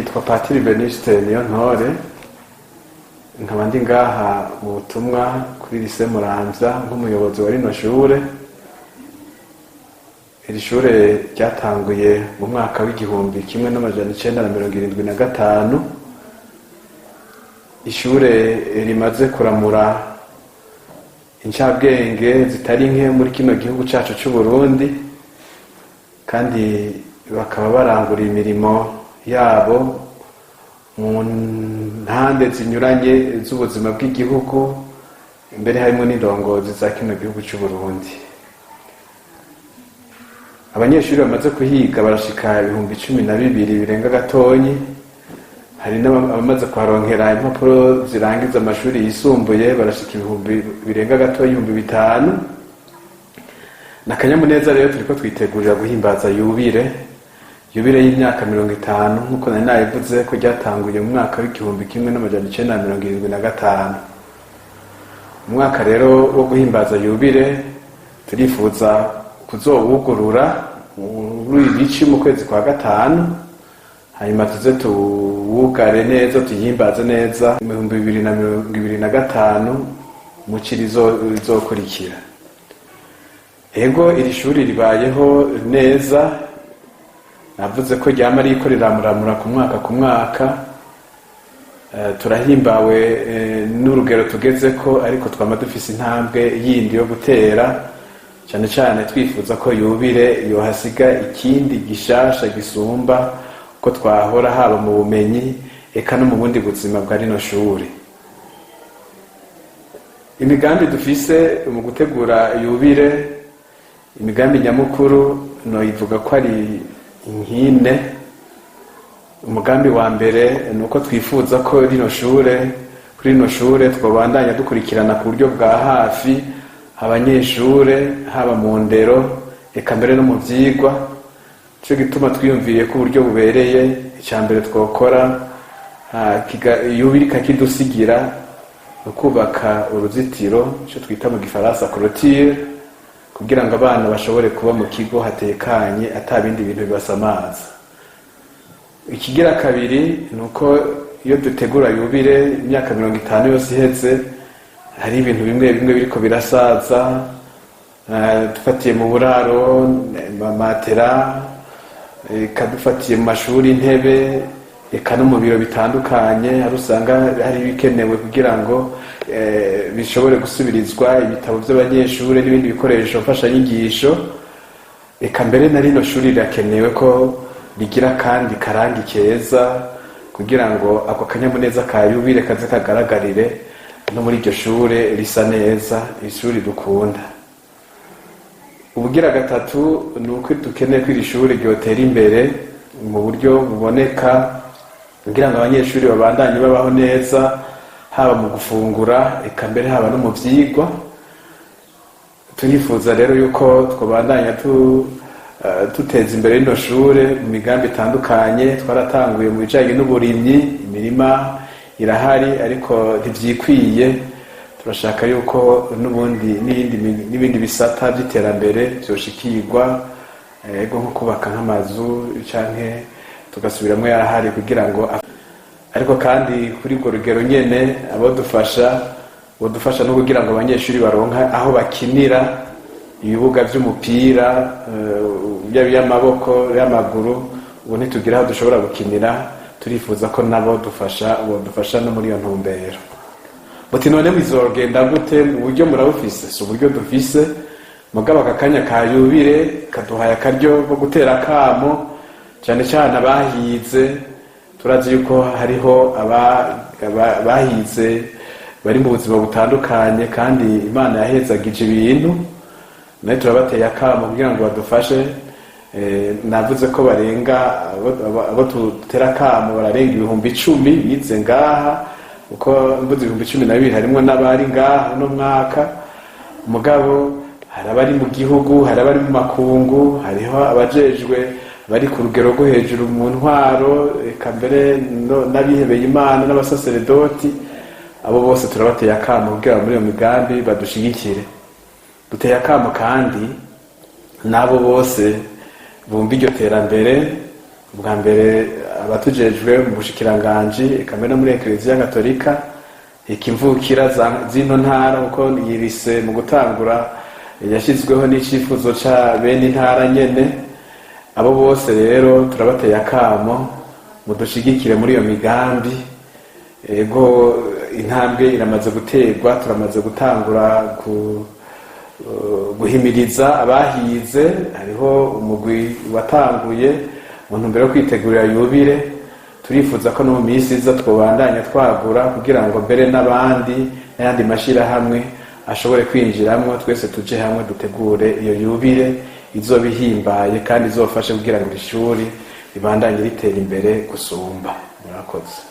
Nitwa Patiri Venuste Niyontore, nkaba ndi ngaha mu butumwa kuri Lycée Muramvya nk'umuyobozi wa rino shure. Iri shure ryatanguye mu mwaka w'1975, ishure rimaze kuramura incabwenge zitari nke muri kino gihugu cacu c'Uburundi, kandi bakaba barangura imirimo yabo mu ntande zinyuranye z'ubuzima bw'igihugu, mbere harimo n'indongozi za kino gihugu c'Uburundi. Abanyeshuri bamaze kuhiga barashika 12,000 birenga gatonyi. Hari n'abamaze kuharonkera impapuro zirangiza amashuri yisumbuye, barashika ibihumbi birenga gatoyi 5000. Na akanyamuneza rero, turiko twitegurira guhimbaza yubile y'imyaka 50, nk'uko nari nabivuze ko ryatanguye mu mwaka w'1975. Umwaka rero wo guhimbaza yubile turifuza kuzowugurura muri ibici mu kwezi kwa gatanu, hanyuma tuze tuwugare neza, tuyihimbaze neza mu 2025 mu ci rizokurikira. Ego, iri shuri ribayeho neza. Navuze ko ryama riko riramuramura ku mwaka ku mwaka. Turahimbawe n'urugero tugezeko, ariko twama dufise intambwe yindi yo gutera, cyane cyane twifuza ko yubile yohasiga ikindi gishasha gisumba ko twahora, haba mu bumenyi eka no mu bundi buzima bwa rino shuri. Imigambi dufise mu gutegura yubile, imigambi nyamukuru noyivuga ko ari nkine. Umugambi wa mbere ni uko twifuza ko rino shure, kuri rino shure twobandanya dukurikirana ku buryo bwa hafi abanyeshure, haba mu ndero eka mbere no mu vyigwa. Nico gituma twiyumviriye ko uburyo bubereye, icya mbere twokora yubile ikakidusigira, ni ukubaka uruzitiro, icyo twita mu Gifaransa clôture, kugira ngo abana bashobore kuba mu kigo hatekanye, ata bindi bintu bibasamaza. Ikigira kabiri ni uko iyo dutegura yubile, imyaka 50 yose iheze, hari ibintu bimwe bimwe biriko birasaza, dufatiye mu buraro matera, eka dufatiye mu mashuri intebe, eka no mu biro bitandukanye hari usanga hari ibikenewe kugira ngo bishobore gusubirizwa, ibitabo by'abanyeshuri n'ibindi bikoresho mfashanyigisho. Eka mbere na rino shuri rirakenewe ko rigira kandi karangi keza, kugira ngo ako kanyamuneza ka yubile kaze kagaragarire no muri iryo shure risa neza, ishuri dukunda. Ubugira gatatu ni uko dukeneye ko iri shure ryotera imbere mu buryo buboneka, kugira ngo abanyeshuri babandanye babaho neza, haba mu gufungura, eka mbere haba no mu vyigwa. Turifuza rero yuko twobandanya duteza imbere rino shure mu migambi itandukanye. Twaratanguye mu bijanye n'uburimyi, imirima irahari ariko ntivyikwiye. Turashaka yuko n'ubundi n'ibindi bisata by'iterambere vyoshikirwa, ego nko kubaka nk'amazu canke tugasubiramwo yarahari, kugira ngo ariko kandi kuri urwo rugero nyene abo dufasha bodufasha no kugira ngo abanyeshuri baronka aho bakinira, ibibuga vy'umupira, yaba iy'amaboko, y'amaguru. Ubu ntitugira aho dushobora gukinira. Turifuza ko nabo dufasha bodufasha no muri iyo ntumbero. Muti none bizogenda gute? Mu buryo murabufise? Si uburyo dufise, mugabo aka kanya ka yubile kaduhaye akaryo ko gutera akamo cyane cyane abahize. Turazi yuko hariho bahize bari mu buzima butandukanye, kandi Imana yahezagije ibintu. Nayo turabateye akamo kugira ngo badufashe. Navuze ko barenga abo dutera akamo bararenga 10,000 bize ngaha, kuko mvuze 12,000 harimwo n'abari ngaha uno mwaka. Mugabo hari abari mu gihugu, hari abari mu makungu, hariho abajejwe bari ku rugero rwo hejuru mu ntwaro, eka mbere n'abihebeye Imana n'abasaseredoti. Abo bose turabateye akamo kugira ngo muri iyo migambi badushigikire. Duteye akamo kandi n'abo bose bumva iryo terambere bwa mbere. abatujejwe mu bushikiranganji, eka mbere no muri Ekereziya Gatolika, ikimvukira zino ntara, kuko yirise mu gutangura yashyizweho n'icifuzo ca bene intara nyene. Abo bose rero turabateye akamo, mudushigikire muri iyo migambi. Ego, intambwe iramaze guterwa, turamaze gutangura guhimiriza abahize. Hariho umugwi watanguye mu ntumbero yo kwitegurira yubile. Turifuza ko no mu minsi iza twobandanya twagura, kugira ngo mbere n'abandi n'ayandi mashirahamwe ashobore kwinjiramwo, twese tuje hamwe dutegure iyo yubile izoba ihimbaye kandi izofashe kugira ngo iri shuri ribandanye ritera imbere gusumba. Murakoze.